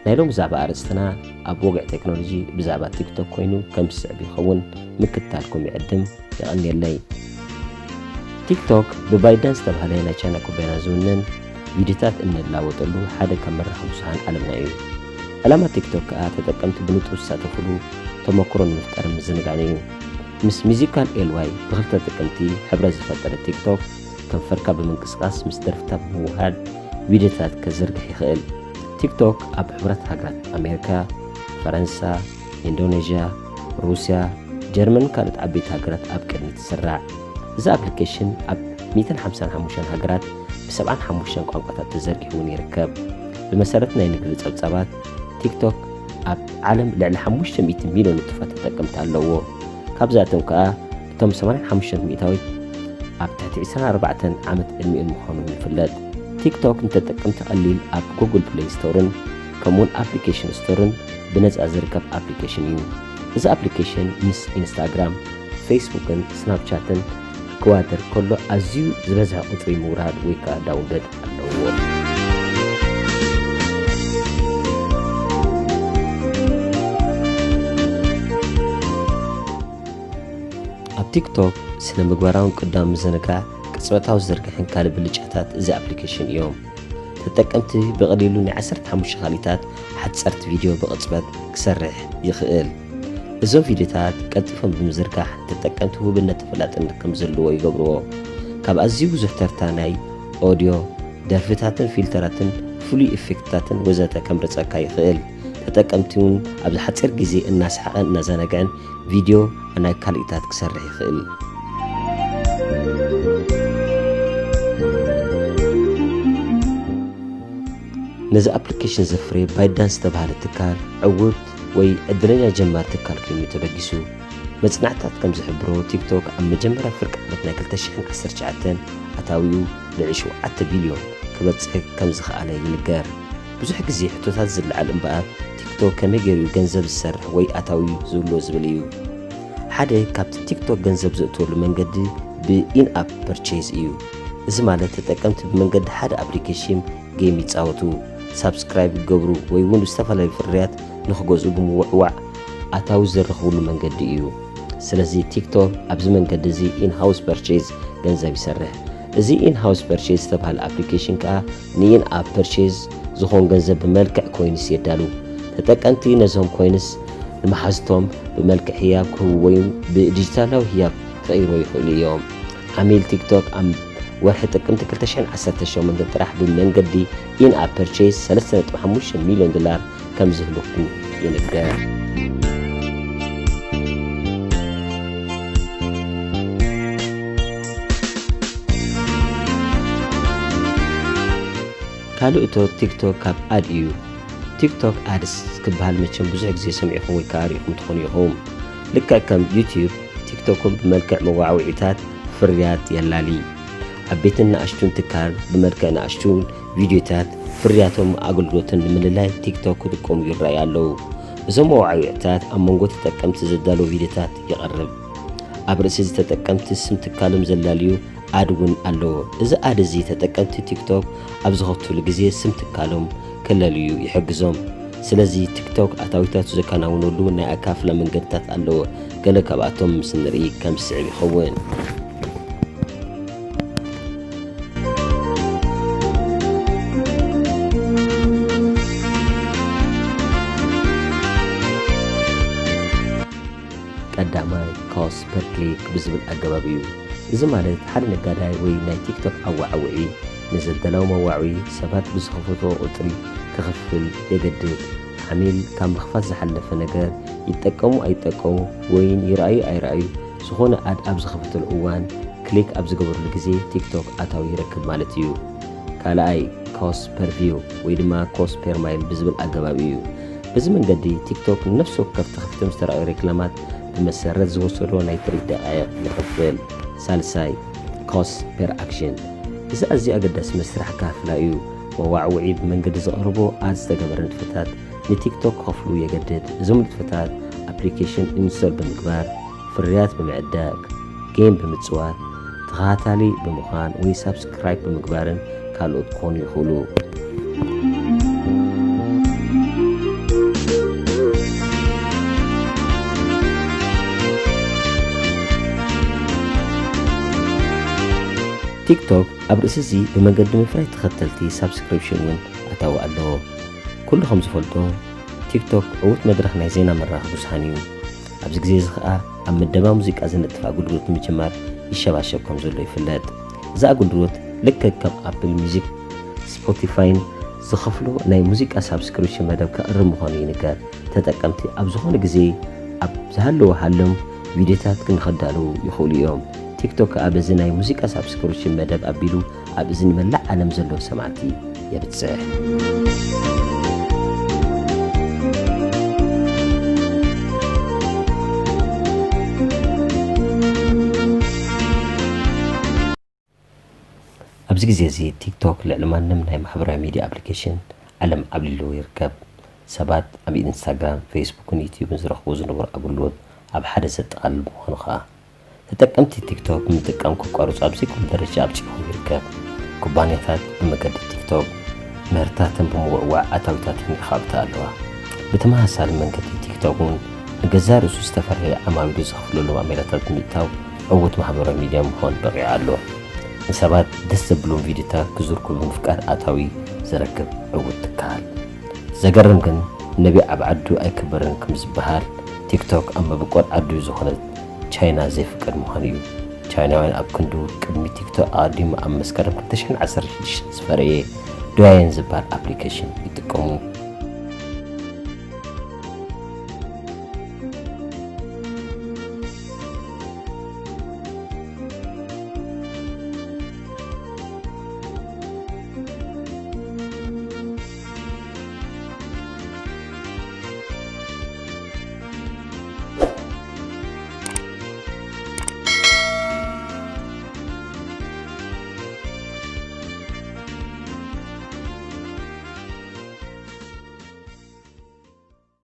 ናይ ሎም ዛባ ኣርእስትና ኣብ ወግዕ ቴክኖሎጂ ብዛባ ቲክቶክ ኮይኑ ከም ዝስዕብ ይኸውን። ምክትታልኩም ይዕድም። የቐንየለይ። ቲክቶክ ብባይዳንስ ዝተባህለ ናይ ቻይና ኩባንያ ዝውነን ቪድዮታት እንላወጠሉ ሓደ ካብ መራኸቢ ብዙሃን ዓለምና እዩ። ዕላማ ቲክቶክ ከኣ ተጠቀምቲ ብንጡፍ ዝሳተፉሉ ተመክሮ ንምፍጠር ምዝንጋዕን እዩ። ምስ ሚዚካል ኤልዋይ ብክልተ ተጠቀምቲ ሕብረት ዝፈጠረ ቲክቶክ ከንፈርካ ብምንቅስቃስ ምስ ደርፍታት ብምውሃድ ቪድዮታት ከዘርግሕ ይኽእል። ቲክቶክ ኣብ ሕብረት ሃገራት ኣሜሪካ፣ ፈረንሳ፣ ኢንዶኔዥያ፣ ሩስያ፣ ጀርመን ካልኦት ዓበይቲ ሃገራት ኣብ ቅድሚት ይስራዕ። እዚ ኣፕሊኬሽን ኣብ ሚእትን ሓምሳን ሓሙሽተን ሃገራት ብሰብዓን ሓሙሽተን ቋንቋታት ተዘርጊሑ እውን ይርከብ። ብመሰረት ናይ ንግዲ ጸብጻባት፣ ቲክቶክ ኣብ ዓለም ልዕሊ ሓሙሽተ ሚእቲ ሚልዮን ንጡፋት ተጠቀምቲ ኣለዎ። ካብዚኣቶም ከኣ እቶም ሰማንያን ሓሙሽተን ሚእታዊት ኣብ ትሕቲ ዕስራን ኣርባዕተን ዓመት ዕድሚኦም ምዃኖም ይፍለጥ። ቲክቶክ ንተጠቀምቲ ቀሊል ኣብ ጉግል ፕሌይ ስቶርን ከምኡውን ኣፕሊኬሽን ስቶርን ብነጻ ዝርከብ ኣፕሊኬሽን እዩ። እዚ ኣፕሊኬሽን ምስ ኢንስታግራም፣ ፌስቡክን ስናፕቻትን ክዋደር ከሎ ኣዝዩ ዝበዝሐ ቁጽሪ ምውራድ ወይ ከኣ ዳውንሎድ ኣለዎ። ኣብ ቲክቶክ ስነ ምግባራውን ቅዳም ምዝንጋዕ፣ ቅጽበታዊ ዝርግሕን ካልእ ብልጫታት እዚ ኣፕሊኬሽን እዮም። ተጠቀምቲ ብቐሊሉ ናይ ዓሰርተ ሓሙሽተ ካልኢታት ሓጸርቲ ቪድዮ ብቕጽበት ክሰርሕ ይኽእል። እዞም ቪድዮታት ቀልጢፎም ብምዝርጋሕ ንተጠቀምቲ ውህብነት ተፈላጥነት ከም ዝህልዎ ይገብርዎ። ካብ ኣዝዩ ብዙሕ ተርታ ናይ ኦድዮ፣ ደርፍታትን ፊልተራትን ፍሉይ ኢፌክትታትን ወዘተ ከምርጸካ ይኽእል። ተጠቀምቲ እውን ኣብዚ ሓጺር ግዜ እናሰሓቐን እናዘናግዐን ቪድዮ ናይ ካልኢታት ክሰርሕ ይኽእል። ነዚ ኣፕሊኬሽን ዘፍረየ ባይዳንስ ዝተባህለ ትካል ዕዉት ወይ ዕድለኛ ጀማሪ ትካል ኮይኑ ተበጊሱ። መጽናዕትታት ከም ዝሕብሮ ቲክቶክ ኣብ መጀመርያ ፍርቂ ዓመት ናይ ክልተ ሽሕን ዓሰርተ ትሽዓተን ኣታዊኡ ልዕሊ ሸውዓተ ቢልዮን ክበጽሕ ከም ዝኸኣለ ይንገር። ብዙሕ ግዜ ሕቶታት ዝለዓል እምበኣር ቲክቶክ ከመይ ገይሩ ገንዘብ ዝሰርሕ ወይ ኣታዊ ዝህልዎ ዝብል እዩ። ሓደ ካብቲ ቲክቶክ ገንዘብ ዘእትወሉ መንገዲ ብኢን ኣፕ ፐርቼዝ እዩ። እዚ ማለት ተጠቀምቲ ብመንገዲ ሓደ ኣፕሊኬሽን ጌም ይጻወቱ፣ ሳብስክራይብ ይገብሩ ወይ እውን ዝተፈላለዩ ፍርያት ንኽገዝኡ ብምውዕዋዕ ኣታዊ ዝረኽብሉ መንገዲ እዩ። ስለዚ ቲክቶክ ኣብዚ መንገዲ እዚ ኢንሃውስ ፐርቼዝ ገንዘብ ይሰርሕ። እዚ ኢንሃውስ ፐርቼዝ ዝተባህለ ኣፕሊኬሽን ከኣ ንኢን ኣፕ ፐርቼዝ ዝኾን ገንዘብ ብመልክዕ ኮይንስ የዳሉ። ተጠቀምቲ ነዞም ኮይንስ ንመሓዝቶም ብመልክዕ ህያብ ክህቡ ወይ ብዲጂታላዊ ህያብ ክቕይርዎ ይኽእሉ እዮም። ዓሚል ቲክቶክ ኣብ ወርሒ ጥቅምቲ ክልተ ሽሕን ዓሰርተ ሸሞንተን ጥራሕ ብመንገዲ ኢን ኣፕ ፐርቼዝ ሰለስተ ነጥቢ ሓሙሽተ ሚልዮን ዶላር ከም ዝህልኹ ይንገር። ካልእ እቶት ቲክቶክ ካብ ኣድ እዩ። ቲክቶክ ኣድስ ክበሃል መቸም ብዙሕ ግዜ ሰሚዕኹም ወይ ከኣ ርኢኹም ትኾኑ ኢኹም። ልክዕ ከም ዩትዩብ፣ ቲክቶክ እውን ብመልክዕ መዋዕውዒታት ፍርያት የላሊ። ዓበይትን ንኣሽቱን ትካል ብመልክዕ ንኣሽቱን ቪድዮታት ፍርያቶም ኣገልግሎትን ንምልላይ ቲክቶክ ክጥቀሙ ይረኣዩ ኣለዉ። እዞም መዋዕውዒታት ኣብ መንጎ ተጠቀምቲ ዘዳለዉ ቪድዮታት የቕርብ። ኣብ ርእሲ እዚ ተጠቀምቲ ስም ትካሎም ዘላልዩ ኣድ እውን ኣለዎ። እዚ ኣድ እዚ ተጠቀምቲ ቲክቶክ ኣብ ዝኸፍትሉ ግዜ ስም ትካሎም ከለልዩ ይሕግዞም። ስለዚ ቲክቶክ ኣታዊታቱ ዘከናውነሉ ናይ ኣካፍላ መንገድታት ኣለዎ። ገለ ካብኣቶም ምስ ንርኢ ከም ዝስዕብ ይኸውን። ቀዳማይ ኮስት ፐር ክሊክ ብዝብል ኣገባብ እዩ። እዚ ማለት ሓደ ነጋዳይ ወይ ናይ ቲክቶክ ኣወዓውዒ ንዘዳለዎ መዋዕዊ ሰባት ብዝኸፈትዎ ቁጽሪ ክኸፍል የገድድ። ዓሚል ካብ ምኽፋት ዝሓለፈ ነገር ይጠቀሙ ኣይጠቀሙ ወይን ይረኣዩ ኣይረኣዩ ዝኾነ ኣድ ኣብ ዝኸፈተሉ እዋን ክሊክ ኣብ ዝገበረሉ ግዜ ቲክቶክ ኣታዊ ይረክብ ማለት እዩ። ካልኣይ ኮስት ፐር ቪው ወይ ድማ ኮስት ፐር ማይል ብዝብል ኣገባብ እዩ። በዚ መንገዲ ቲክቶክ ንነፍሲ ወከፍ ተኸፊቶም ዝተረኣዩ ሬክላማት ብመሰረት ዝወሰዶ ናይ ትርኢት ደቃይቕ ይኸፍል። ሳልሳይ ኮስት ፐር ኣክሽን። እዚ ኣዝዩ ኣገዳሲ መስርሕ ኣካፍላ እዩ። መዋዕውዒ ብመንገዲ ዘቕርቦ ኣድ ዝተገበረ ንጥፈታት ንቲክቶክ ክኸፍሉ የገድድ። እዞም ንጥፈታት ኣፕሊኬሽን ኢንስቶል ብምግባር፣ ፍርያት ብምዕዳግ፣ ጌም ብምጽዋት፣ ተኸታታሊ ብምዃን ወይ ሳብስክራይብ ብምግባርን ካልኦት ክኾኑ ይኽእሉ። ቲክቶክ ኣብ ርእሲ እዚ ብመገዲ ምፍራይ ተኸተልቲ ሳብስክሪፕሽን እውን ኣታዊ ኣለዎ። ኩሉ ከም ዝፈልጦ ቲክቶክ ዕዉት መድረኽ ናይ ዜና መራኸቢ ብዙሃን እዩ። ኣብዚ ግዜ እዚ ኸኣ ኣብ ምደባ ሙዚቃ ዝነጥፍ ኣገልግሎት ንምጅማር ይሸባሸብ ከም ዘሎ ይፍለጥ። እዚ ኣገልግሎት ልክዕ ከም ኣፕል ሚዚክ፣ ስፖቲፋይን ዝኸፍሎ ናይ ሙዚቃ ሳብስክሪፕሽን መደብ ከቕርብ ምዃኑ ይንገር። ተጠቀምቲ ኣብ ዝኾነ ግዜ ኣብ ዝሃለዎ ሃሎም ቪድዮታት ክንኸዳለዉ ይኽእሉ እዮም። ቲክቶክ ከኣ በዚ ናይ ሙዚቃ ሳብስክሪፕሽን መደብ ኣቢሉ ኣብ እዝኒ መላእ ዓለም ዘለዉ ሰማዕቲ የብጽሕ። ኣብዚ ግዜ እዚ ቲክቶክ ልዕሊ ማንም ናይ ማሕበራዊ ሚድያ ኣፕሊኬሽን ዓለም ዓብሊሉ ይርከብ። ሰባት ኣብ ኢንስታግራም፣ ፌስቡክን ዩትዩብን ዝረኽቡ ዝነበሩ ኣገልግሎት ኣብ ሓደ ዘጠቓልል ብምዃኑ ኸኣ ተጠቀምቲ ቲክቶክ ምጥቃም ከቋርጹ ኣብ ዘይክእሉ ደረጃ ኣብጺሕዎም ይርከብ። ኩባንያታት ብመገዲ ቲክቶክ ምህርትታተን ብምውዕዋዕ ኣታዊታተን የኻብታ ኣለዋ። ብተመሳሳሊ መንገዲ ቲክቶክ እውን ንገዛእ ርእሱ ዝተፈላለየ ዓማዊሉ ዝኸፍለሎም ኣሜላታት ብምእታው ዕዉት ማሕበራዊ ሚድያ ምዃን በቒዑ ኣሎ። ንሰባት ደስ ዘብሎም ቪድዮታት ክዝርግሑ ብምፍቃድ ኣታዊ ዘረክብ ዕዉት ትካል። ዘገርም ግን ነቢዕ ኣብ ዓዱ ኣይክበርን ከም ዝበሃል ቲክቶክ ኣብ መበቆል ዓዱ ዝኾነት ቻይና ዘይፍቀድ ምዃኑ እዩ። ቻይናውያን ኣብ ክንዱ ቅድሚ ቲክቶክ ኣቐዲሙ ኣብ መስከረም ክልተ ሽሕን ዓሰርተ ሽዱሽተን ዝፈረየ ዶያየን ዝበሃል ኣፕሊኬሽን ይጥቀሙ።